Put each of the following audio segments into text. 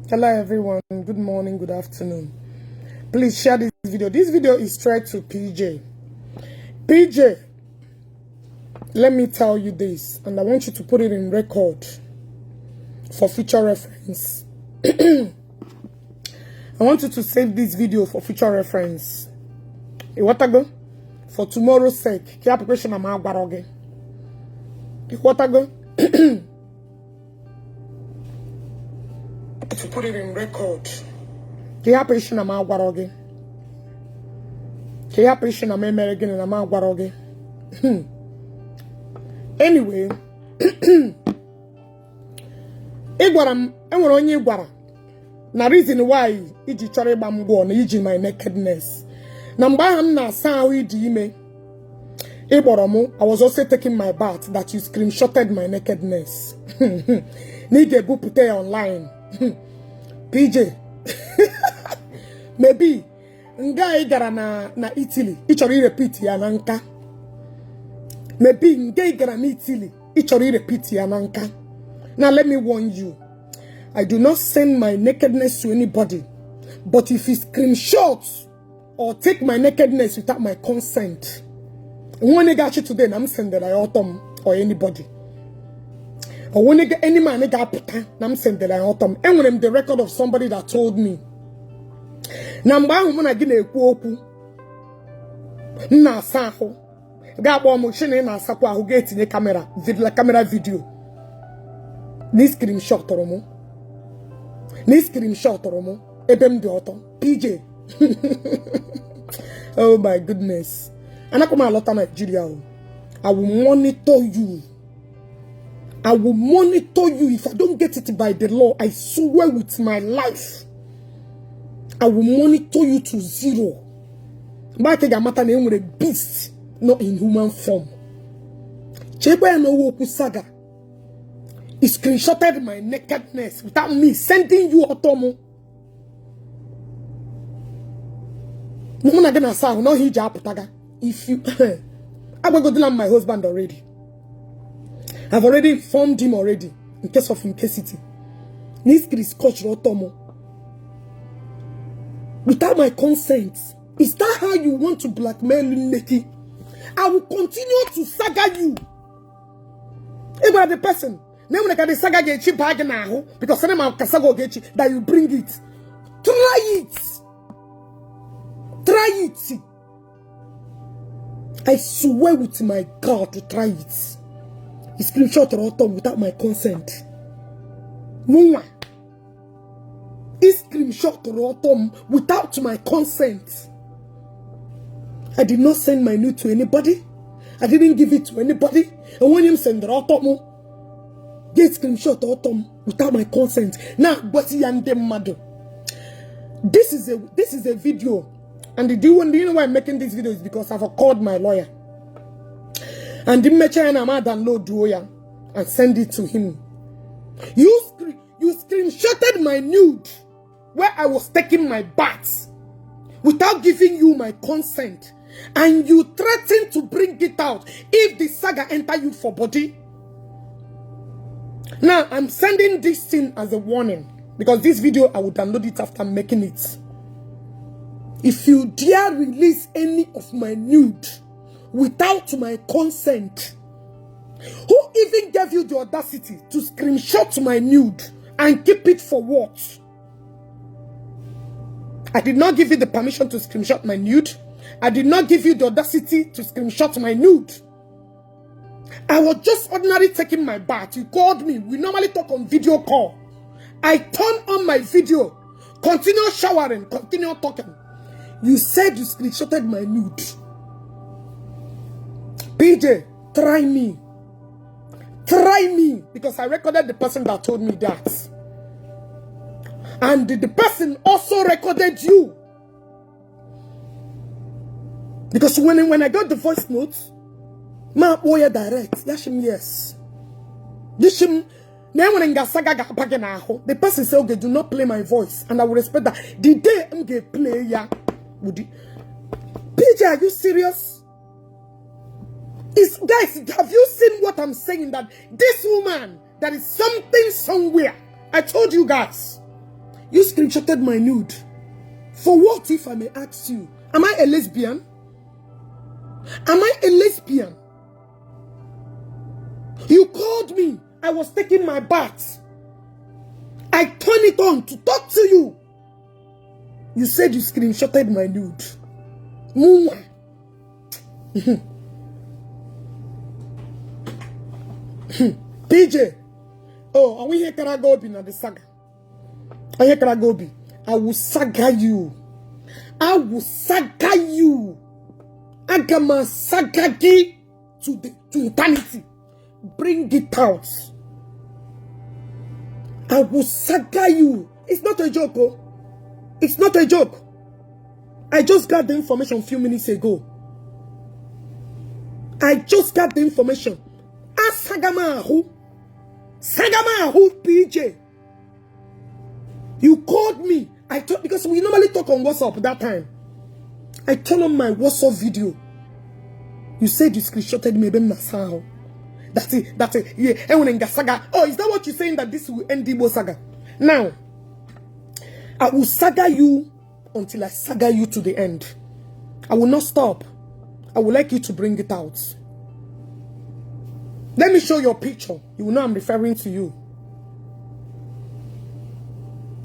Hello everyone. Good morning, good afternoon. Please share this video. This video is straight to PJ. PJ, let me tell you this, and I want you to put it in record for future reference. I want you to save this video for future reference. Ịghọtago? For tomorrow's sake. Ka application na m agwara gị. Ịghọtago? To put it in record. Ka hapụ isi na m agwara gị. Ka hapụ isi na m emere gịnị na m agwara gị. Anyway, ị gwara m enwere onye ị gwara na reason why iji chọrọ ịgba m gwọ na iji my nakedness na mgbe ahụ m na-asa ahụ ịdị ime ị kpọrọ m. I was also taking my bath that you screenshotted my nakedness na ị ga-ebupụta ya online. PJ, maybe nga ị gara na Italy ị chọrọ irepeat ya na nka. Maybe nga ị gara na Italy ị chọrọ irepeat ya na nka. Now let me warn you, I do not send my nakedness to anybody, but if you screenshot or take my nakedness without my consent, onye ga-achị today na m sendere ya ọtọ m or anybody or onye any man ga-apụta na m sendere ya ọtọ m. Enwere m the record of somebody that told me na mgbe ahụ mụ na gị na-ekwu okwu m na-asa ahụ ga-akpọ m chi na ị na-asakwa ahụ ga-etinye camera video, camera video na screenshotụrụ m na screenshotụrụ m ebe m dị ọtọ. PJ, oh my goodness, anakwa m alọta Nigeria o. I will monitor you. I will monitor you. If I don't get it by the law, I swear with my life, I will monitor you to zero. Mgbe aka ga-amata na enwere beast not in human form. Chekwa ya n'owe okwu saga. He screenshotted my nakedness without me sending you ọtọ mụ. Mụ na gị na-asa ahụ n'ọhịa iji apụtaga. If you agbagodila my husband already. I've already informed him already in case of incasity. Niskiri scotch ọtọ mụ without my consent. Is that how you want to blackmail Nneki? I will continue to saga you. Ị gwara the person na enwere ka the saga ga-echi baa gị n'ahụ because ndị ma ka saga ga-echi that you bring it. Try it. Try it. I swear with my God to try it. He screenshot ọtọ without my consent. Mụnwa. He screenshot ọtọ m without my consent. I did not send my nude to anybody. I didn't give it to anybody. And when him send ọtọ m, get screenshot ọtọ m without my consent. Now, gwasị ya ndị mmadụ. This is a video. And do you know why I'm making this video is because I've called my lawyer. And the mmecha ya na ma download ya and send it to him. You screenshotted my nude where I was taking my bath without giving you my consent. And you threatened to bring it out if the saga enter you for body. Now, I'm sending this thing as a warning because this video, I will download it after making it. If you dare release any of my nude without my consent, who even gave you the audacity to screenshot my nude and keep it for what? I did not give you the permission to screenshot my nude. I did not give you the audacity to screenshot my nude. I was just ordinarily taking my bath. You called me. We normally talk on video call. I turned on my video, continue showering, continue talking. You said you screenshotted my nude. PJ, try me. Try me. Because I recorded the person that told me that. And the person also recorded you. Because when I got the voice notes, ma akpọ direct. Yashim yes. Yishim na enwere nga saga ga-aba gị n'ahụ. The person say, "Okay, do not play my voice," and I will respect that. The day m ga-play ya would you... PJ, are you serious? Is guys, have you seen what I'm saying? That this woman, there is something somewhere. I told you guys. You screenshotted my nude. For what, if I may ask you? Am I a lesbian? Am I a lesbian? You called me. I was taking my bath. I turned it on to talk to you. You said you screenshotted my nude. Mụnwa. PJ. Oh, are we here kara gị obi na the saga? Ihe kara gị obi. I will saga you. I will saga you. Aga m asaga gị to eternity. Bring it out. I will saga you. It's not a joke, oh. It's not a joke. I just got the information a few minutes ago. I just got the information. Asaga m ahụ. Saga m ahụ, PJ. You called me. I thought because we normally talk on WhatsApp that time. I turned on my WhatsApp video. You said you screenshotted me ebe m na-asa ahụ. That's it. That's it. Yeah. Enwere nga saga. Oh, is that what you're saying, that this will end Igbo saga? Now, I will saga you until I saga you to the end. I will not stop. I would like you to bring it out. Let me show your picture. You will know I'm referring to you.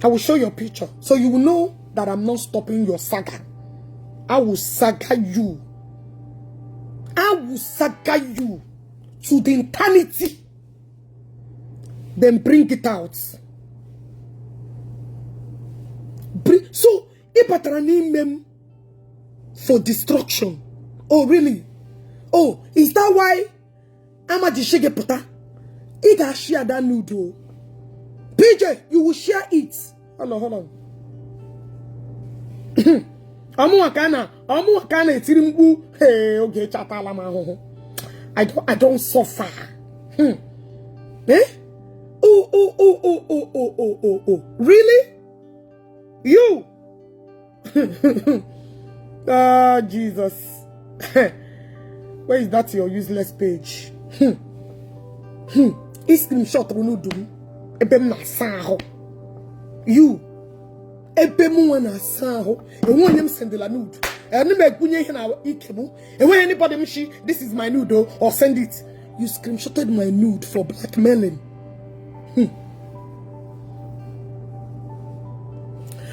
I will show your picture so you will know that I'm not stopping your saga. I will saga you. I will saga you to the eternity. Then bring it out. Bring, so, ị batara n'ime m for destruction. Oh, really? Oh, is that why ama ji shi gị pụta? Ị ga-share that nude o. PJ, you will share it. Hold on, hold on. Ọmụnwa ka a na-etiri mkpu. Hey, Ogechi atala m ahụhụ. I don't suffer. Eh? Oh. Really? You? Ah, Jesus. Where is that your useless page? Ị screenshot nude m ebe m na-asa ahụ. You. Ebe m nwa na-asa ahụ. Enwe onye m sendela nude. Eni m ekwunye ihe na ike m. Enweghị anybody m shi, "This is my nude," oh, or send it. You screenshotted my nude for blackmailing.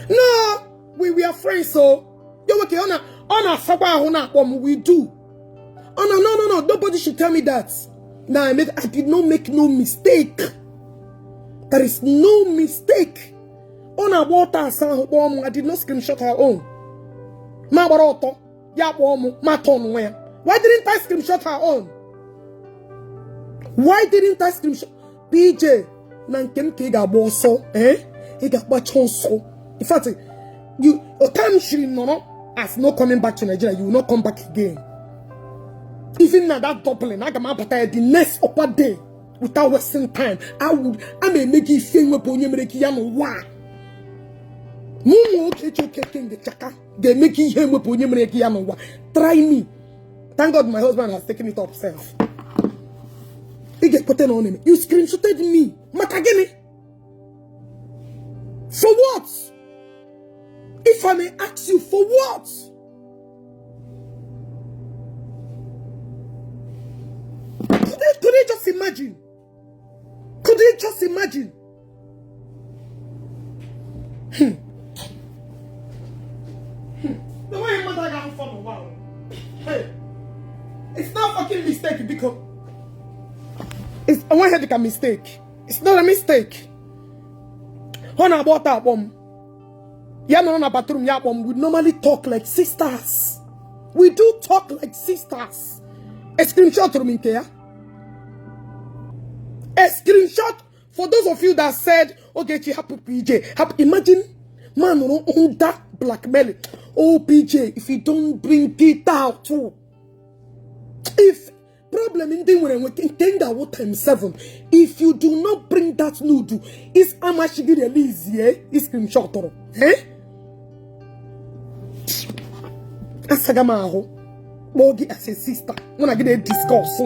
No, we are friends, so yo, okay, ọ na-asakwa ahụ na-akpọ m, we do. Oh, no, nobody should tell me that. Now I did not make no mistake. There is no mistake. Ọ na-agba ọtọ asa ahụ kpọọ m. I did not screenshot her own. Ma gbara ọtọ ya kpọọ m ma tọọ nwa ya. Why didn't I screenshot her own? Why didn't I screenshot? PJ, na nke m ka ị ga-agba ọsọ, eh? Ị ga-agbacha ọsọ. In fact, you time shiri nọrọ as no coming back to Nigeria, you will not come back again. Even na that Dublin, aga m abata ya the next upper day without wasting time. I would ama eme gị ife nwepụ onye mere gị ya n'ụwa a. Mụ nwa Ogechi Okeke nke chaka ga-eme gị ihe nwepụ onye mere gị ya n'ụwa. Try me. Thank God my husband has taken it up self. Ị ga-ekweta na ọ na-eme. You screenshotted me. Maka gịnị? For what? If I may ask you, for what? Could you just imagine? Could you just imagine? The way your mother got fun, wow. Hey, it's not fucking mistake because it's one head like a mistake. It's not a mistake. Ọ na-agba ọtọ akpọ m. Ya nọrọ na bathroom ya akpọ m. We normally talk like sisters. We do talk like sisters. A screenshot m nke ya. A screenshot for those of you that said, "Ogechi, hapụ PJ." Hapụ, imagine man nọrọ under blackmailing. Oh, PJ, if you don't bring it out. If problem ndị nwere nwe nke m ga-awụ times 7 if you do not bring that nude is amachi gị release ye i screenshot tụrụ, eh? Asaga m ahụ kpọọ gị as a sister, mụ na gị na-discuss.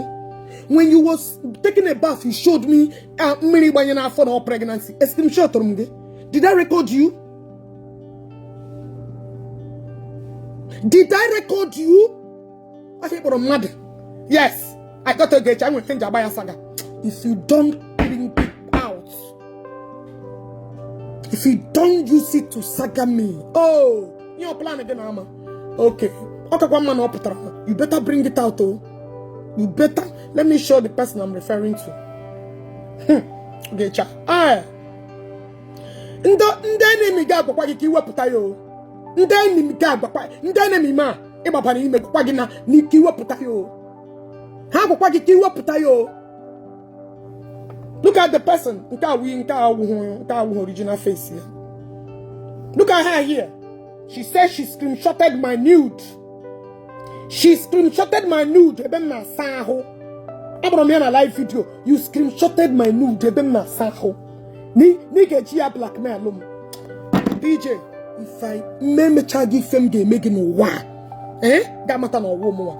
When you was taking a bath, you showed me mmiri gbanye n'afọ na pregnancy. A screenshot tụrụ m gị. Did I record you? Did I record you? Asị kpọrọ mmadụ. Yes, I got Ogechi. Enwere m ji agba ya saga. If you don't bring it out, if you don't use it to saga me, oh, your plan again, ama. Okay. Ọ kakwa mma na ọ pụtara. You better bring it out, oh. You better. Let me show the person I'm referring to. Ogechi. Ah. Ndị enemy ga-agwakwa gị ka iwepụta ya o. Ndị enemy ga-agwakwa, ndị enemy ma ịgbabara ime gwakwa gị na ka iwepụta ya o. Ha gwakwa gị ka iwepụta ya o. Look at the person. Nke a wụ nke a wụ original face ya. Look at her here. She says she screenshotted my nude. She screenshotted my nude ebe m na-asa ahụ. Akpọrọ m ya na live video. You screenshotted my nude ebe m na-asa ahụ. Na ị ga-eji ya blackmail m. PJ, if I mmemecha gị ife m ga-eme gị n'ụwa a, eh? Ga-amata na ọwụ mụnwa.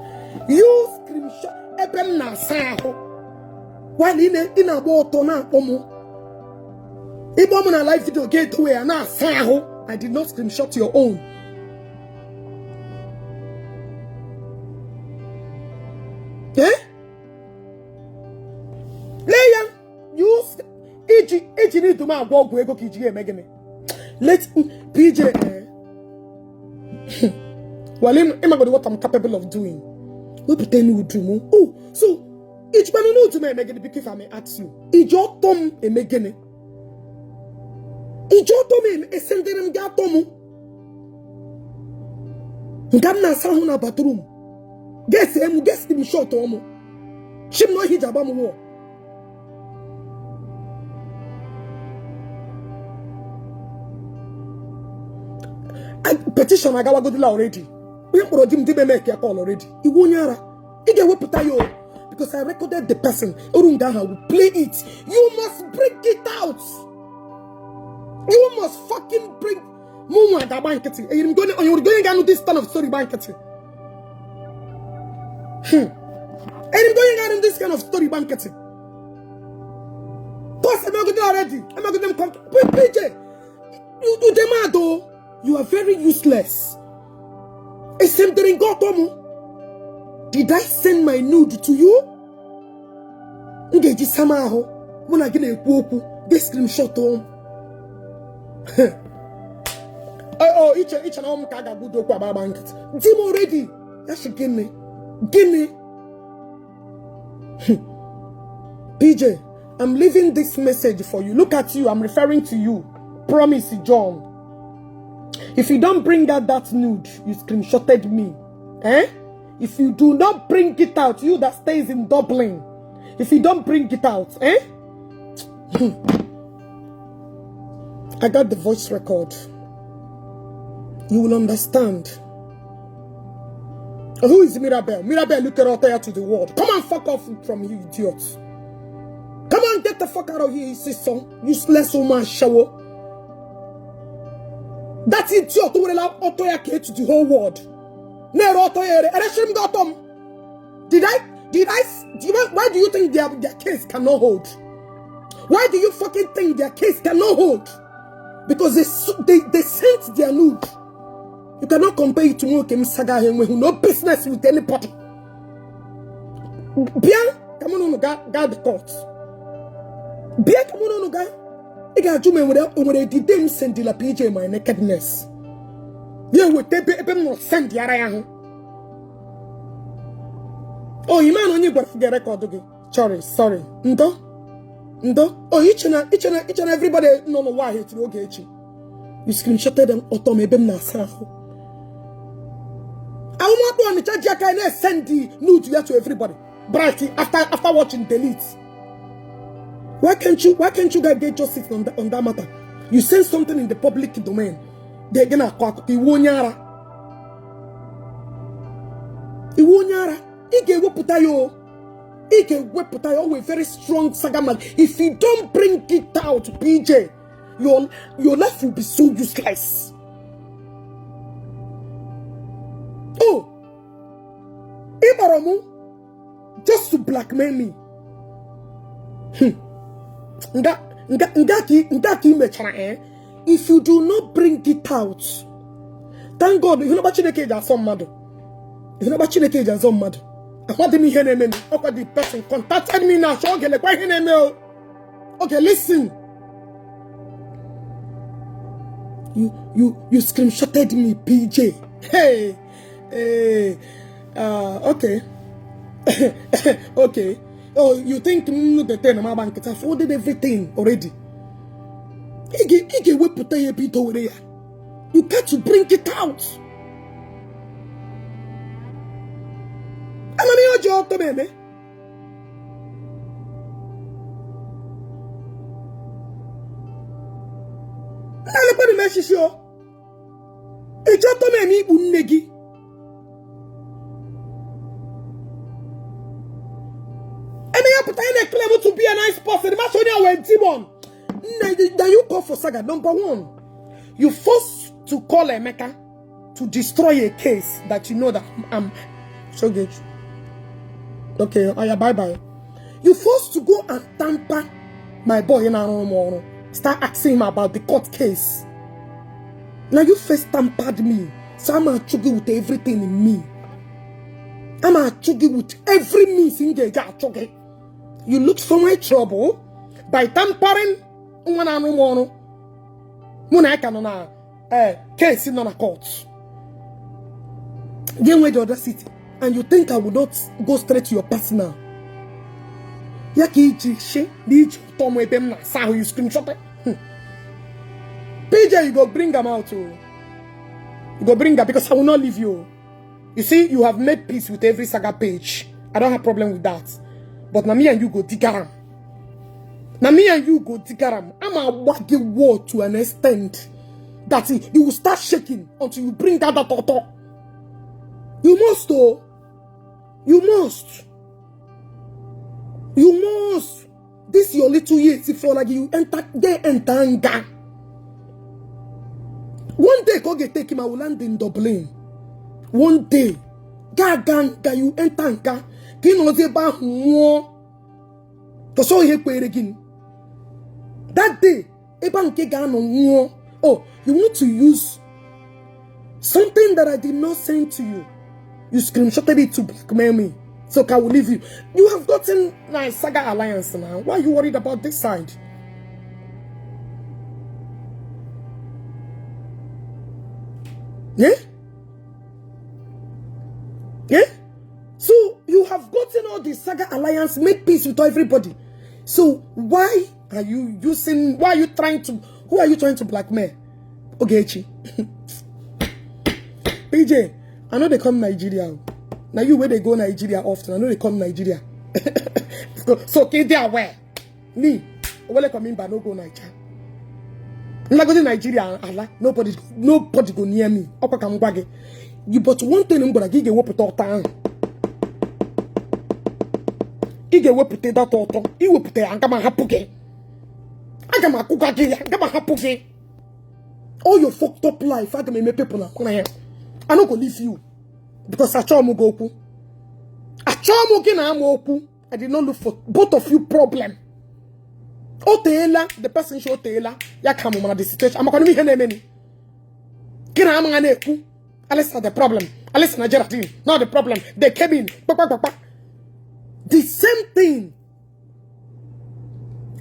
You screenshot ebe m na-asa ahụ. While ị na-agba ọtọ na-akpọ m. Ịkpọ m na live video ga-edowe ya na-asa ahụ. I did not screenshot your own. Eh? Lee ya, iji iji n'idu m agwọ ọgwụ ego ka iji ya eme gịnị? Let PJ, eh? Well, ịmagodo what I'm capable of doing. Wepụta n'udu m. Oh, so ijikwanụ n'udu m eme gịnị? Biko, if I may ask you. Iji ọtọ m eme gịnị? Iji ọtọ m eme esendịrị m gị atọ m? Nke m na-asa ahụ na bathroom. Gesi emu gesi m shot ọmụ. Chi m na ohi ji agba m wụọ. Petition agawagodila already. Onye mkpọrọ di m di m eme ka call already. Iwu onye ara. Ị ga-ewepụta ya o. Because I recorded the person. Oru nga ahụ will play it. You must bring it out. You must fucking bring. Mụ nwa ga-agba nkịtị. Enyere m gị onye onye ga-anụ this kind of story gba nkịtị. Enyere m gị onye ga-anụ this kind of story gba nkịtị. Boss emegode already. Emegode m PJ. You dey mad o. You are very useless. Esendere gị ọtọ m. Did I send my nude to you? M ga-eji sama ahụ mụ na gị na-ekwu okwu gị screenshot m. Oh, iche iche na m ka a ga-agbudo okwu agba agba nkịtị. Di m already. Ya sị gịnị? Gịnị? PJ, I'm leaving this message for you. Look at you. I'm referring to you. Promise John. If you don't bring out that nude, you screenshotted me. Eh? If you do not bring it out, you that stays in Dublin, if you don't bring it out, eh? I got the voice record. You will understand. Who is Mirabel? Mirabel, look at out there to the world. Come and fuck off from you, idiots. Come on, get the fuck out of here, you sister. Useless woman, shower. That idiot who will allow Otoya to the whole world. Did I, do you, why do you think their case cannot hold? Why do you fucking think their case cannot hold? Because they sent their nude. You cannot compare it to nwoke saga who no business with anybody. Bịa ka mụ na unu gaa the court. Bịa ka mụ na unu gaa. Ị ga-ajụ m enwere onwere edide m sendila PJ my nakedness. Ya eweta ebe ebe m nọ send yara ya ahụ. Oh, ime na onye gwara gị record gị. Sorry, sorry. Ndo? Ndo? Oh, iche na everybody nọ n'ụwa ahụ etiri oge echi. You screenshotted them ọtọ m ebe m na-asa ahụ. Ahụmakpụ Ọnịcha ji aka na-esend nude ya to everybody. Bright after watching delete. Why can't you guys get justice on that matter? You send something in the public domain. They're gonna akọ akụkọ iwu onye ara. Iwu onye ara. Ị ga-ewepụta ya o. Ị ga-ewepụta ya o. Very strong saga man. If you don't bring it out, PJ, your life will be so useless. Oh, ị kpọrọ mụ just to blackmail me. Nga nga nga ka ị mechara eh? If you do not bring it out, thank God, ihe n'ọgba Chineke ji asọ mmadụ. Ihe n'ọgba Chineke ji azọ mmadụ. Amadị m ihe na-eme. Ọkwa the person contacted me na achọ oge lekwa ihe na-eme o. Okay, listen. You screenshotted me, PJ. Hey, hey, okay. Okay. Oh, you think the ten ma bank I folded everything already. Ị ga-ewepụta ya ebe i dowere ya. You got to bring it out. Amamihe ọjọọ ọtọ m eme. Nna lekwanụ m eshishi o. Ị chọtọ m eme ikpu nne gị. Eme ya pụta ị na-claim to be a nice person. Masị onye wee demon. Nne, then you call for saga. Number one, you forced to call Emeka to destroy a case that you know that I'm so good. Okay, oya, bye bye. You forced to go and tamper my boy in ọrụ. Start asking him about the court case. Now you first tampered me. So I'm achụ gị with everything in me. I'm achụ gị with every means in the achụ gị. You looked for my trouble by tampering nwa na-arụ m ọrụ. Mụ na aka nọ na case nọ na court. Gị nwee the audacity and you think I would not go straight to your personal. Ya ka iji shi na iji ụtọ m ebe m na-asa ahụ, you screenshot it. PJ, you go bring am out. Oh. You go bring am because I will not leave you. You see, you have made peace with every saga page. I don't have problem with that. But now me and you go dig am. Now me and you go dig am. I'm a wacky war to an extent that you will start shaking until you bring out that auto. You must, oh. You must. You must. This your little years for like you enter, they enter nga. One day, God get take him, I will land in Dublin. One day, ga ga nga you enter nga. Ka ị nọzi ebe ahụ nwụọ. Kọsọ ihe kwere gị. That day, ebe ahụ nke ga-anọ nwụọ. Oh, you want to use something that I did not send to you. You screenshotted it to blackmail me. So I will leave you. You have gotten my Saga Alliance now. Why are you worried about this side? Yeah? Yeah? So you have gotten all the Saga Alliance, make peace with everybody. So why are you using, why are you trying to, who are you trying to blackmail? Ogechi. PJ, I know they come Nigeria. Now you where they go Nigeria often. I know they come Nigeria. So they are where? Me, where they come in, but no go Nigeria. I'm go to Nigeria, Allah. Nobody go near me. You but one thing I'm gonna give you what put out. Ị ga-ewepụta data ọtọ, iwepụta ya aga m ahapụ gị. Aga m akwụga gị ya, aga m ahapụ gị. All your fucked up life, aga m eme people na akwụna ya. I no go leave you because achọọ m gị okwu. Achọọ m gị na ama okwu. I did not look for both of you problem. O teela, the person show teela, ya ka m mara the situation. Amakwana m ihe na-eme ni. Gị na ama na-ekwu. Alisa the problem. Alisa na Geraldine, not the problem. They came in. Pa, pa, pa, pa. The same thing.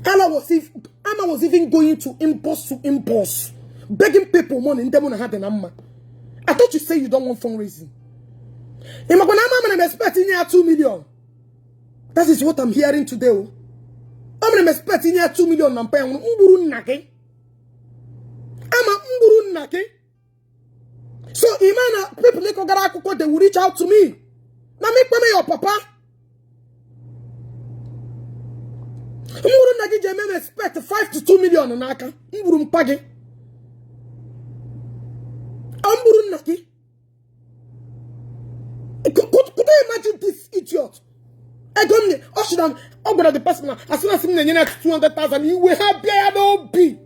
Ama was even going to impulse, begging people money. I thought you say you don't want fundraising. I'm expecting 2 million. That is what I'm hearing today. I'm expecting 2 million. So, Imana, people they will reach out to me. Now make me your papa. Mburu na gị ji eme expect 5 to 2 million n'aka. Mburu mpa gị. Mburu nna gị. Could you imagine this idiot? Ego m ọ sị na ọ gwara the person na as soon as m na-enye na 200,000 iwe ha bịa ya n'obi.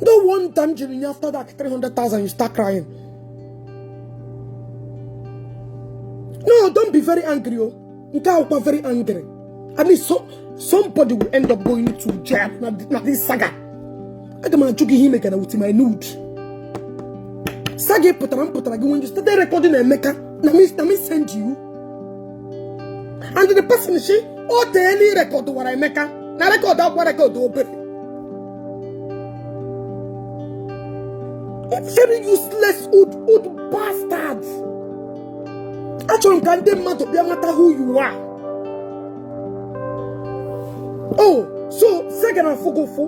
No one time jiri nye after that 300,000 you start crying. No, don't be very angry. Oh. Nke akwụkwọ very angry. At least somebody will end up going to jail. Not this saga. Aga m ajụ gị ihe i megara with my nude. Saga pụtara m pụtara gị when you started recording Emeka na me send you and the person shi o teela ị recordwara Emeka na record akwa record obere. Very useless old old bastard. Achọrọ m ka ndị mmadụ bịa mata who you are. Oh, so saga na-afụ gị ụfụ.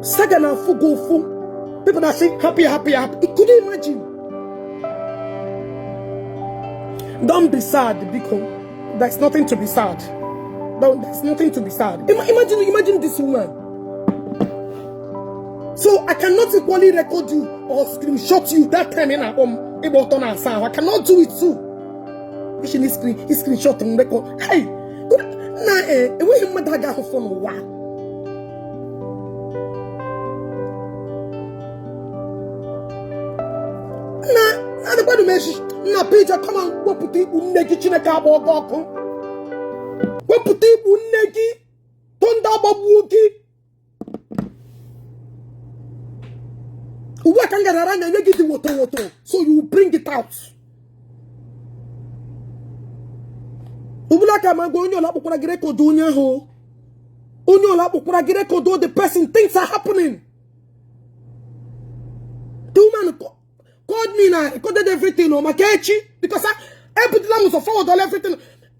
Saga na-afụ gị ụfụ. People na-asị happy, happy, happy. Could you imagine? Don't be sad, biko. There's nothing to be sad. Don't, there's nothing to be sad. Imagine, imagine this woman. So I cannot equally record you or screenshot you that time in a ịgba ọtọ na-asa ahụ. I cannot do it too. Ishi na screen screenshot m record. Hey, na enweghị mmadụ a ga-ahụfụ n'ụwa. Na adịkwadụ m echi na PJ, come on, wepụta ikpu nne gị. Chineke agba gị ọkụ. Wepụta ikpu nne gị. Thunder agbagbuo gị. Ugbu a ka m gara na-enye gị dị woto woto, so you bring it out. Ugbula ka ma gwa onye ọla kpọkwara gị record onye ahụ, onye ọla kpọkwara gị record the person. Things are happening. The woman called me na recorded everything o maka echi, because ebutela m ụzọ forward all everything.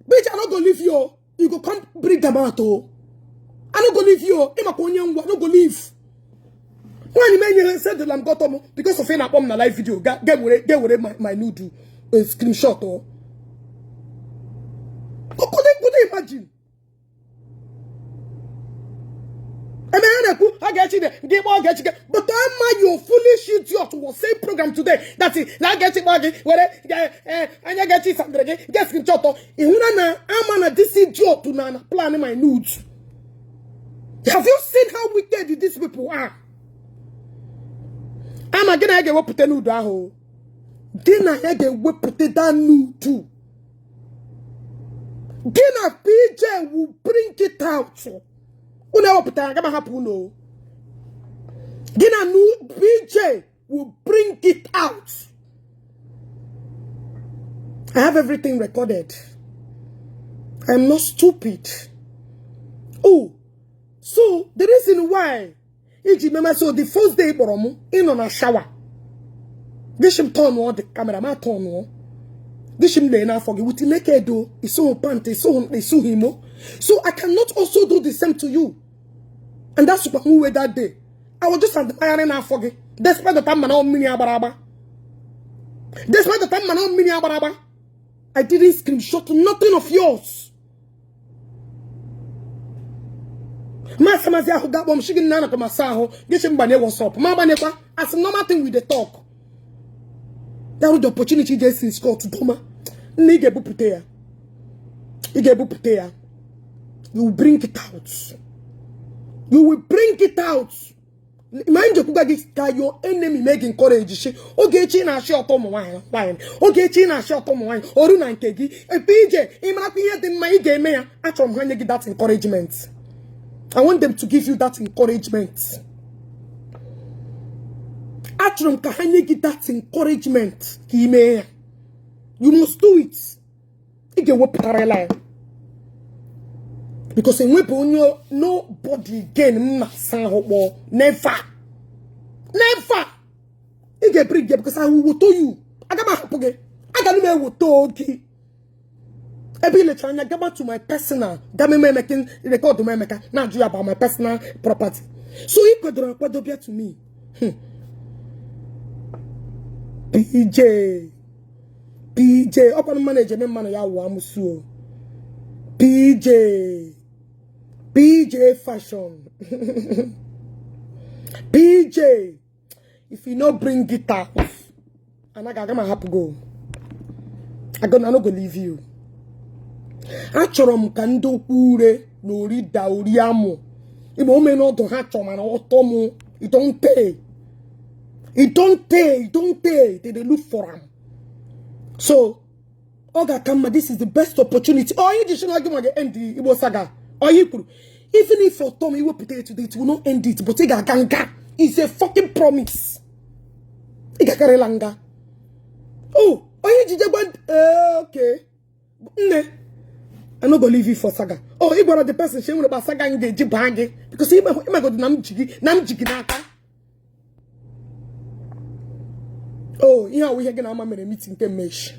Bitch, I no go leave you. You go come bring them out o. I no go leave you. Ịmakwa onye ngwa, I no go leave. Nwaanyị m enyere sendela m gọtọ m because of ị na-akpọ m na live video ga were my nude screenshot o. Could you imagine? Eme ha na-ekwu Ogechi gị kpọọ Ogechi gị, but ama your foolish idiot was same program today that na Ogechi kpọọ gị were anya Ogechi sandịrị gị get screenshot. Ị hụra na ama na this idiot na plan my nude. Have you seen how wicked these people are? Ama gị na ya ga-ewepụta nude ahụ. Gị na ya ga-ewepụta that nude. Gị na PJ will bring it out. Unu ewepụtara, aga m ahapụ unu. Gị na PJ will bring it out. I have everything recorded. I'm not stupid. Oh, so the reason why iji meme, so the first day kpọrọ m, ịnọ na shower, gị sị m turnụọ the camera, ma turnụọ, gị sị m lee n'afọ gị with naked o, isoghị pant, isoghị imo. So I cannot also do the same to you, and that's what we were that day. I was just admiring n'afọ gị, despite the time mana mmiri agbara agba, despite the time mana mmiri agbara agba. I didn't screenshot nothing of yours. Masị mazi ahụ ga-akpọ m shi gị nna anakwa m asa ahụ, gị sị m gbanye WhatsApp, ma gbanyekwa as normal thing we dey talk. That the opportunity ije si Scott doma nna, ị ga-ebupụta ya, ị ga-ebupụta ya. You will bring it out, you will bring it out. Ma njekwuga gị ka your enemy mee gị encourage shi Ogechi na-achị ọtọ ụmụ nwaanyị nwaanyị, Ogechi na-achị ọtọ ụmụ nwaanyị oru na nke gị ebe ije ịmarakwa ihe dị mma ị ga-eme ya. Achọrọ m ha nye gị that encouragement. I want them to give you that encouragement. Achọrọ m ka ha nye gị that encouragement ka ị mee ya. You must do it. Ị ga-ewepụtarịla ya because enwepụ onye nobody again m na-asa ahụ kpọọ. Never, never. Ị ga-ebiri gị because I will woto you. Aga m ahapụ gị, aga m ewoto gị. Ebe ị lechara anya gaba to my personal gama eme emeka record m Emeka na-ajụ ya about my personal property. So ị kwadoro akwado bịa to me. PJ, PJ, ọkwanụ mmanụ eji eme mmanụ ya wụ amụsụ o. PJ, PJ fashion, PJ, if you no bring it out, anaghị aga m ahapụ go. I no go leave you. Achọrọ m ka ndị okwu ure na ori da ori amụ igbo ome n'ọdụ ha chọ mana ọtọ m. It don tey, it don tey, it don tey they dey look for am. So ọ ga-aka mma. This is the best opportunity. Onye ji shina gị nwa gị end Igbo saga. Onye kwuru Even if ọtọ m iwepụta ya today, it will not end it, but ị ga-aga nga. It's a fucking promise. Ị ga-agarịla nga. Oh, onye ejije gwa okay. Nne, I no go leave you for saga. Oh, ị gwara the person she nwere gba saga m ga-eji baa gị because ịmagodi na m ji gị na m ji gị n'aka. Oh, ihe awụ ihe gị na ama mere meeting nke mmechi.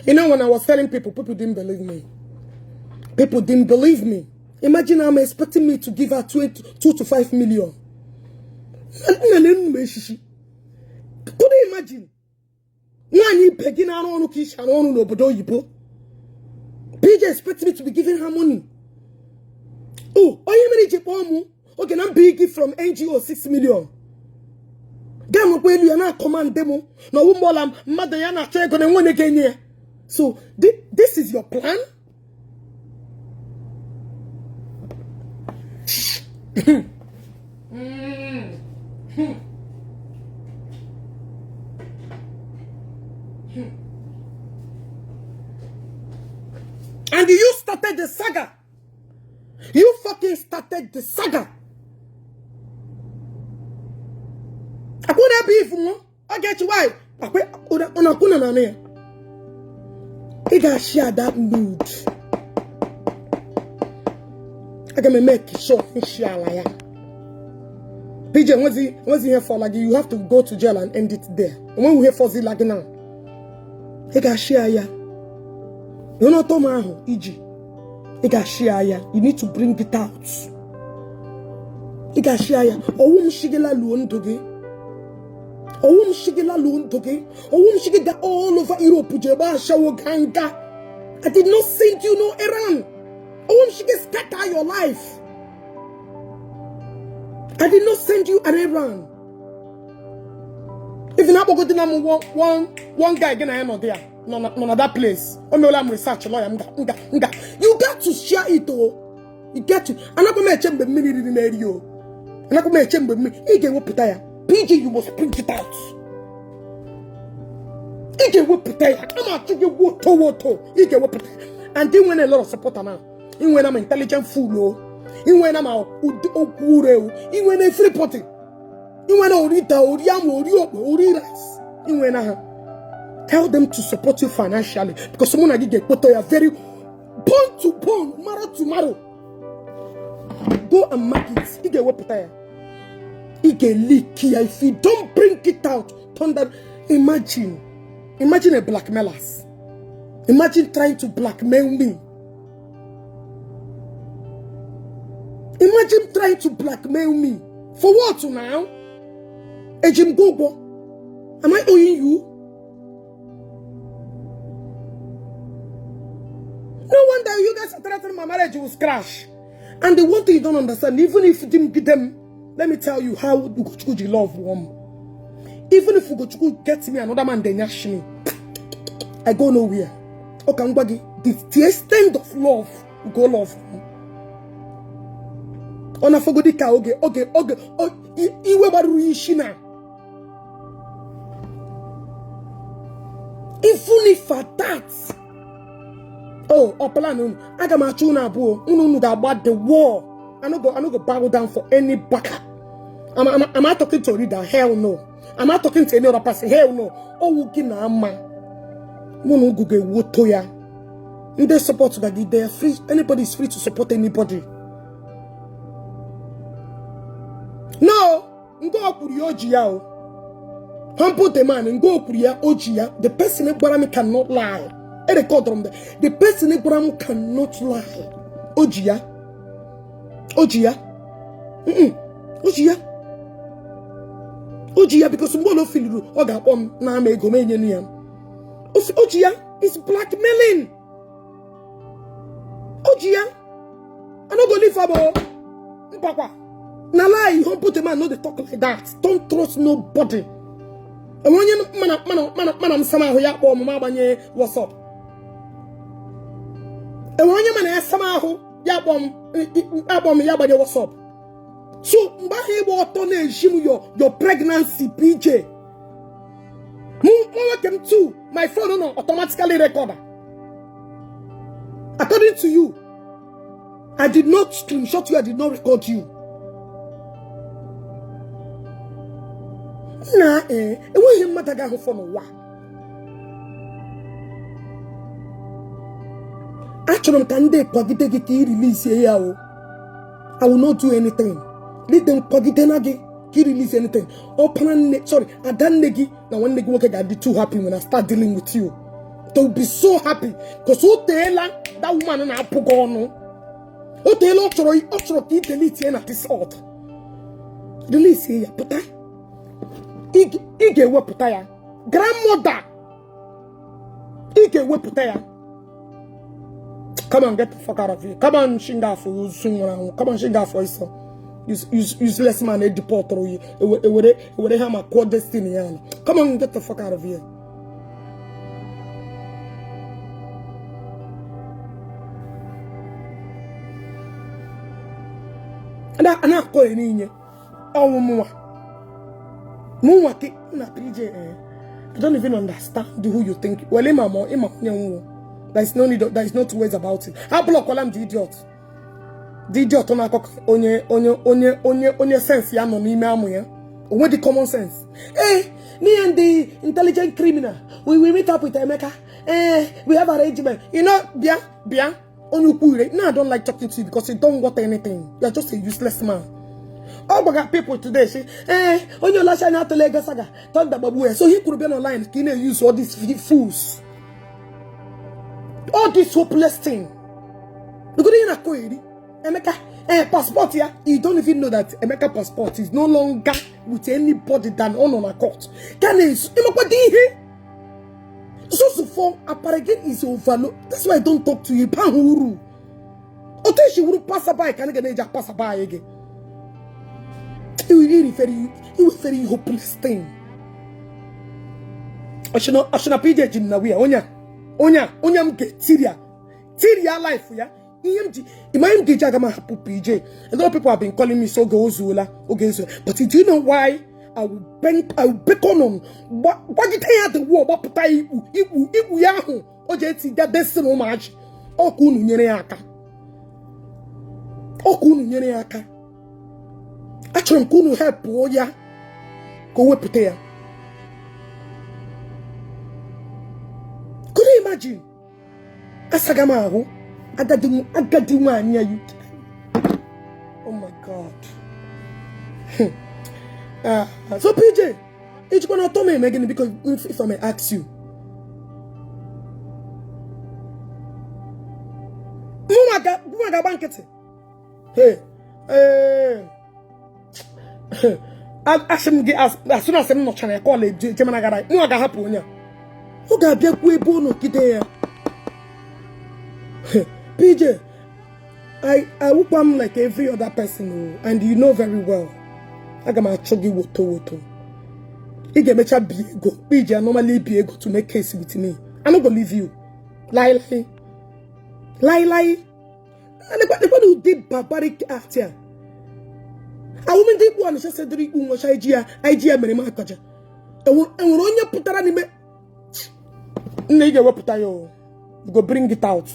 You know, when I was telling people, people didn't believe me. People didn't believe me. Imagine I'm expecting me to give her 2 to 5 million. Could you imagine? Nwaanyị ibe gị na-arụ ọrụ ka isi arụ ọrụ n'obodo oyibo. PJ expect me to be giving her money. Oh, onye mere iji kpọọ mụ oge na mba gị from NGO 6 million. Gaa nwekwa elu ya na-akọmandị mụ na ọwụ mgbe ọla mmadụ ya na-achọ ego na enwe ga-enye ya. So this is your plan? And you started the saga. You fucking started the saga. Akwụna ebe ifu nwa ọ ga-echi why akwụna na ya. Ị ga-ashare that nude. Aga m eme sure nshi ala ya. PJ nwezi nwezi ihe fọla gị, you have to go to jail and end it there. Onweghị ihe fọzila gị na ị ga-ashare ya. N'ọtọ m ahụ iji ị ga-ashare ya. You need to bring it out. Ị ga-ashare ya. Ọwụ m shigila luo ndụ gị. Ọwụ m shigila luo ndụ gị. Ọwụ m shigi ga all over Europe jee gbaa ashawo ganga. I did not send you no errand. Ọwụ m shigi scatter your life. I did not send you an errand. Even akpọgodi na m one guy gị na ya nọ there nọ na that place. O meela m research lawyer m nga nga. You got to share it o. You get to. Anakwa m eche mgbe mmiri riri na-eri o. Anakwa m eche mgbe mmiri ị ga-ewepụta ya. PJ, you must print it out. Ị ga-ewepụta ya. A ma-achụ gị woto woto. Ị ga-ewepụta ya. And ị nwere a lot of supporter now. Ị nwere m intelligent fool o. Ị nwere m okwu ure o. Ị nwere everybody. Ị nwere ori da ori ama ori okpo ori rice. Ị nwere ha. Tell them to support you financially because mụ na gị ga-ekpoto ya very bone to bone, marrow to marrow. Go and mark it. Ị ga-ewepụta ya. Ị ga-leak ya. If you don't bring it out, thunder. Imagine. Imagine a blackmailers. Imagine trying to blackmail me. Imagine trying to blackmail me. For what now? Ejim Gogo. Am I owing you? No wonder you guys are threatening my marriage will crash. And the one thing you don't understand, even if you didn't get them, let me tell you how Ugochukwu love one. Even if Ugochukwu gets me another man, then yash me. I go nowhere. Okay, Ngwagi, the extent of love, go love. Ọ na-afọgodi ka oge oge oge iwe gbaruru isi na. Even if at that, oh, ọ plan unu, aga m achụ unu abụọ, unu unu ga-agba the war. I no go bow down for any baka. Am I talking to a leader? Hell no. Am I talking to any other person? Hell no. Ọwụ gị na ama. Mụ na ugwu ga-ewoto ya. Ndị support ga gị, they are free. Anybody is free to support anybody. No, ngo o kwuru ya o ji ya o. Humble the man, ngo o kwuru ya o ji ya. The person gwara m cannot lie. E recordụrụ m. The person gwara m cannot lie. O ji ya. O ji ya. O ji ya. O ji ya because mgbe o filuru ọ ga-akpọ m n'ama ego m enyenu ya. O ji ya is blackmailing. O ji ya. I no go leave am o. Mpakwa. Na lie, humble the man no dey talk like that. Don't trust nobody. Enwe onye mana mana mana mana m sama ahụ ya kpọọ m ma agbanye WhatsApp. Enwe onye mana ya sama ahụ ya kpọọ m ya gbanye WhatsApp. So mgbe ahụ ịgba ọtọ na-eji m your pregnancy PJ. Mụ nwoke m too, my phone nọ automatically recorder. According to you. I did not screenshot you. I did not record you. Na ee, enweghị mmadụ ga-ahụ fọ n'ụwa. Achọrọ m ka ndị kwagide gị ka ị release ya o. I will not do anything. Let them kwagide na gị ka ị release anything. Ọpara nne, sorry, ada nne gị na nwanne gị nwoke ga-adị too happy when I start dealing with you. They will be so happy because o teela that woman na-apụ gị ọnụ. O teela ọ chọrọ ka ị delete ya na this earth. Release ya pụta. Ị ga-ewepụta ya. Grandmother, ị ga-ewepụta ya. Come on, get the fuck out of here. Come on, shinga afọ ozu nwụrụ anwụ. Come on, shinga afọ ịsọ. Useless man e-deportụrụ ya. Ewere ha ma kụọ destiny ya ala. Come on, get the fuck out of here. A na-akọ ya n'inye ọnwụ mụnwa mụnwa ka na PJ. I don't even understand who you think. Well, ịma ma ịma onye nwụọ. There is no need, there is no two ways about it. A blockwala m the idiot. The idiot na-akọ onye onye onye onye onye sense ya nọ n'ime amụ ya. Onwe dị common sense. Me and the intelligent criminal, we will meet up with Emeka. We have arrangement. Bịa bịa onye ukwu ire. No, I don't like talking to you because you don't want anything. You are just a useless man. Ọ gwaga people today say, onye ọlacha anya atụla ego saga thunder gbagbuo ya. So he kwuru bịa n'online ka ị na-use all these fools. All this hopeless thing. Because ihe na-akọ eri. Emeka, passport ya, you don't even know that Emeka passport is no longer with anybody than ọ nọ na court. Ka na-esu, ịmakwa dị ihe. So for Aparagin is overload. That's why I don't talk to you. Ba uru. Otu esi wuru passerby ka anyị ga na-eji apasserby gị. You very hopeless thing. Ọchịna PJ ji m na wia onye a onye a onye m ga-etiri ya tiri ya life ya ihe m ji ịma ihe m ga-eji aga m ahapụ PJ. A lot of people have been calling me, so oge ozuola, oge ezuola, but do you know why I will beckon on gbagide ya the wall, gbapụta ya ikpu ikpu ikpu ya ahụ o ji eti ga destiny ụmụachi ọkụ unu nyere ya aka, ọkụ unu nyere ya aka. Achọrọ m ka unu help ya ka o wepụta ya. Could you imagine? Asaga m ahụ agadi agadi nwaanyị ya, you, oh my God. So PJ, ijikwa na ọtọ m eme gịnị? Because if I may ask you, mụnwa ga-agba nkịtị. Hey, ee, asị m gị, as soon as m nọchara ya call eje mana gara, mụnwa ga-ahapụ onye a, ọ ga-abịakwu ebe ọ nọgide ya. PJ, I wụkwa m like every other person o, and you know very well aga m achụ gị woto woto. Ị ga-emecha bi ego PJ. I normally bi ego to make case with me. I no go leave you. Lai lai lai lai, lekwa ụdị barbaric act a. Awụm ndị ikpu ọnịcha sedịrị ikpu nwụcha iji ya iji ya mere m akaja. Enwere onye pụtara n'ime nna, ị ga-ewepụta ya o. You go bring it out.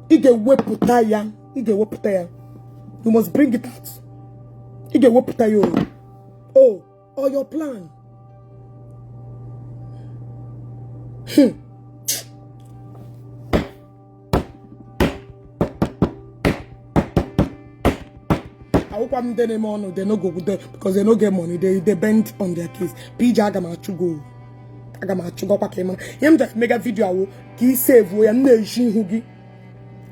Ị ga-ewepụta ya, ị ga-ewepụta ya. You must bring it out. Ị ga-ewepụta ya o. Oh, or your plan. Awụkwa m ndị na-eme ọnụ. They no go because they no get money. They bend on their case. PJ, aga m achụgo, aga m achụgọkwa ka ị mara ihe m ji mega video awụ ka ị sevuo ya. M na-eji ihu gị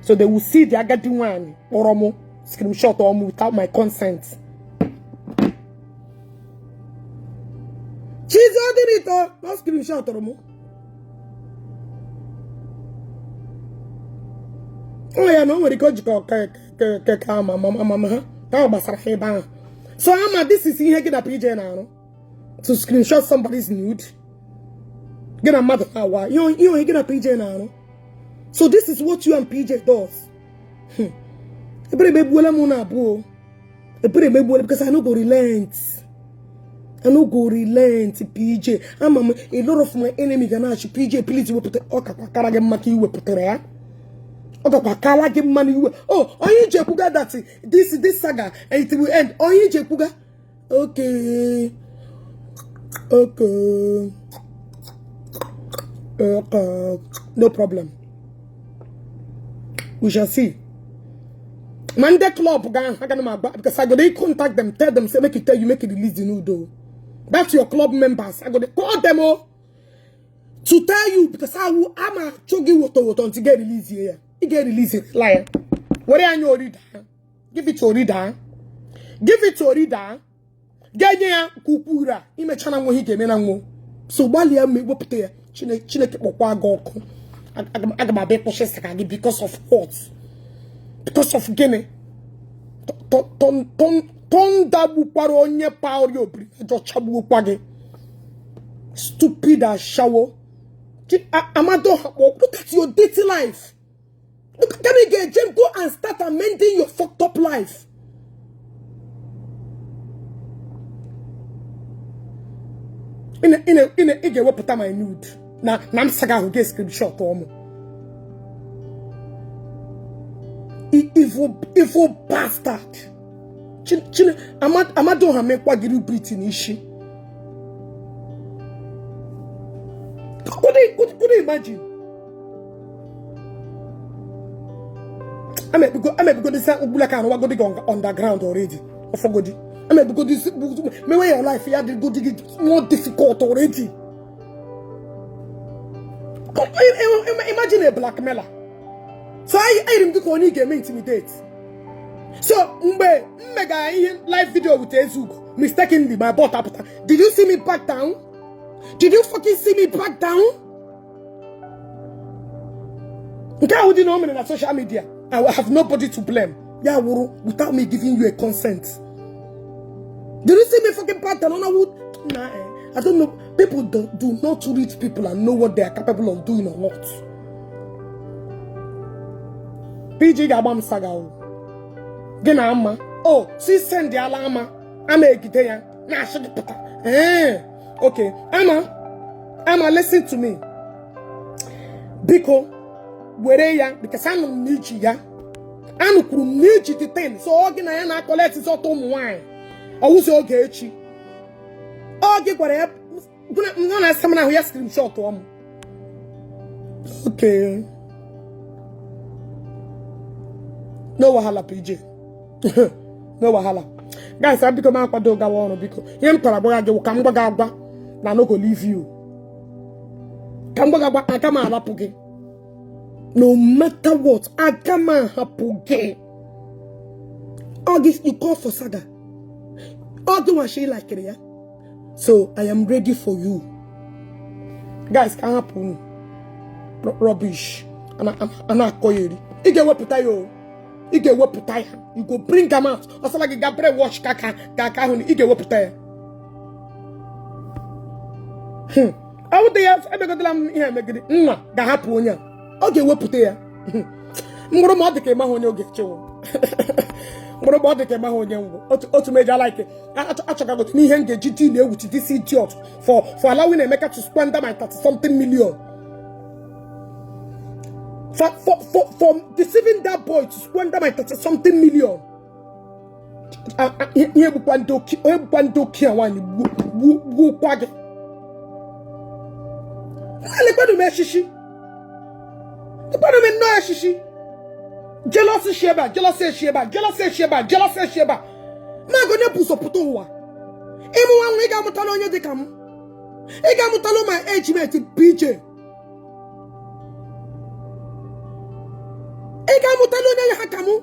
so they will see the agadi nwaanyị kpọrọ m screenshot ọmụ without my consent. Chizi ọdịrịtọ na screenshot m ọ ya na o nwere ike o jikọ ka ama ama ha ka ọ gbasara ha ebe ahụ. So ama this is ihe gị na PJ na-arụ, to screenshot somebody's nude. Gị na mmadụ na-awa ihe onye gị na PJ na-arụ. So this is what you and PJ does. Ebere emegbuola m na abụọ. Ebere emegbuola because I no go relent. I no go relent. PJ, ama m a lot of my enemy ga na-achị PJ, please wepụta. Ọ kakwa kara gị mma ka ị wepụtara ya. Ọ gakwa kala gị mma n'iwe. Oh, onye iji ekwuga that this saga it will end. Onye iji ekwuga. Okay. Okay. Okay. No problem. We shall see. Ma ndị club ga aga m agba because I go dey contact them, tell them say make you tell you make you release the nude o. That's your club members. I go dey call them o to tell you because I will ama achụ gị woto woto until get release ya. Ị ga release it la ya. Were anya orida. Give it to orida. Give it to orida. Ga-enye ya ka ukwu ura imecha na nwa ihe ga-eme na nwa. So gbalịa ma ewepụta ya. Chineke kpọkwa gị ọkụ. Aga m abịa ịkpọchi saka gị because of what? Because of gịnị? Thunder gbukwara onye pa ọrịa obiri ajọ chagbuokwa gị. Stupid ashawo. Amado look at your dirty life. Look at me get go and start amending your fucked up life. Ị ga-ewepụta my nude na na m saga ahụ ga screenshot ọmụ. Evil, evil bastard. Chine Amado ha mekwa gịrị Britain n'isi. Could you imagine? Amebugodi sa ugbula ka anụwagodi gị underground already. Ọfọgodi. Amebugodi mewe your life ya dịgodi gị more difficult already. Imagine a blackmailer. So ayiri m dịka onye ị ga-eme intimidate. So mgbe m mega ihe live video with Ezugo, mistakenly my butt apụta. Did you see me back down? Did you fucking see me back down? Nke ahụ dị na o mere na social media. I have nobody to blame. Ya wụrụ without me giving you a consent. Did you see me fucking back down? Nah, I don't know. People do not read people and know what they are capable of doing or not. PG ga-agba m saga o. Gị na ama. Oh, si send ala ama. Ama egide ya. Na-asị gị pụta. Eh. Okay. Ama. Ama, listen to me. Biko, were ya because anụ m n'iji ya. Anụkwuru m n'iji the thing. So ọ gị na ya na-akọleti ọtọ ụmụ nwaanyị. Ọwụzi oge echi. Ọ gị gwara ya nọ na asa m ahụ ya screenshot ọmụ. Okay. No wahala PJ. No wahala. Guys, biko m akwado gawa ọrụ biko. Ihe m tọrọ agbagha gị ka m gwa gị agwa na no go leave you. Ka m gwa gị agwa aga m alapụ gị. No matter what, aga m ahapụ gị. Ọ gị you call for saga. Ọ gị nwachi likere ya. So I am ready for you. Guys, ka hapụ unu. Rubbish. A na-akọ ya eri. Ị ga-ewepụta ya o. Ị ga-ewepụta ya. You go bring am out. Ọ sala gị ga brain wash ka ka ka ahụ ị ga-ewepụta ya. Ọ wụdị ya emegodela m ihe emegide nwa ga-ahapụ onye a. Ọ ga-ewepụta ya. Mkpụrụ ma ọ dị ka ịmaghị onye oge chewo. Mkpụrụ ma ọ dị ka ịmaghị onye ngwụ. Otu meja like achọgagote n'ihe m ga-eji deal ewu to this idiot for allowing Emeka to squander my 30 something million. For deceiving that boy to squander my 30 something million. Ihe gbukwa ndị oke a nwaanyị gbuokwa gị. Lekwanụ m eshishi. Lekwanụ m nnọọ eshishi. Jealousy sheba, jealousy sheba, jealousy sheba, jealousy sheba. Ma onye bụ ụzọ pụta ụwa. Ịmụ nwa nwa ị ga-amụtala onye dị ka m. Ị ga-amụtala my age mate PJ. Ị ga-amụtala onye ha ka mụ.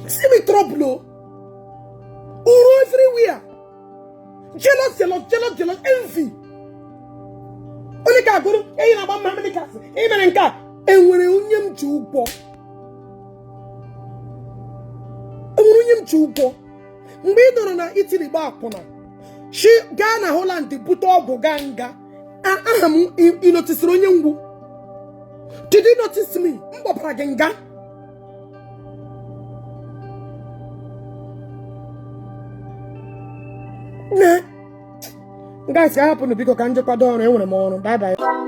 See me trouble o. Uru everywhere. Jealous, jealous, jealous, jealous, envy. Onye ka agụrụ enyi na-agba mma mmiri kasị ị mere nke a enwere onye m ji ụgwọ. Enwere onye m ji ụgwọ. Mgbe ị nọrọ na Italy gba akwụna shi gaa na Holland bute ọgwụ gaa nga aha m ị notisiri onye ngwu. Did you notice me? M gbabara gị nga. Guys, ka hapụnụ biko, ka m jekwado ọrụ. Enwere m ọrụ. Bye bye.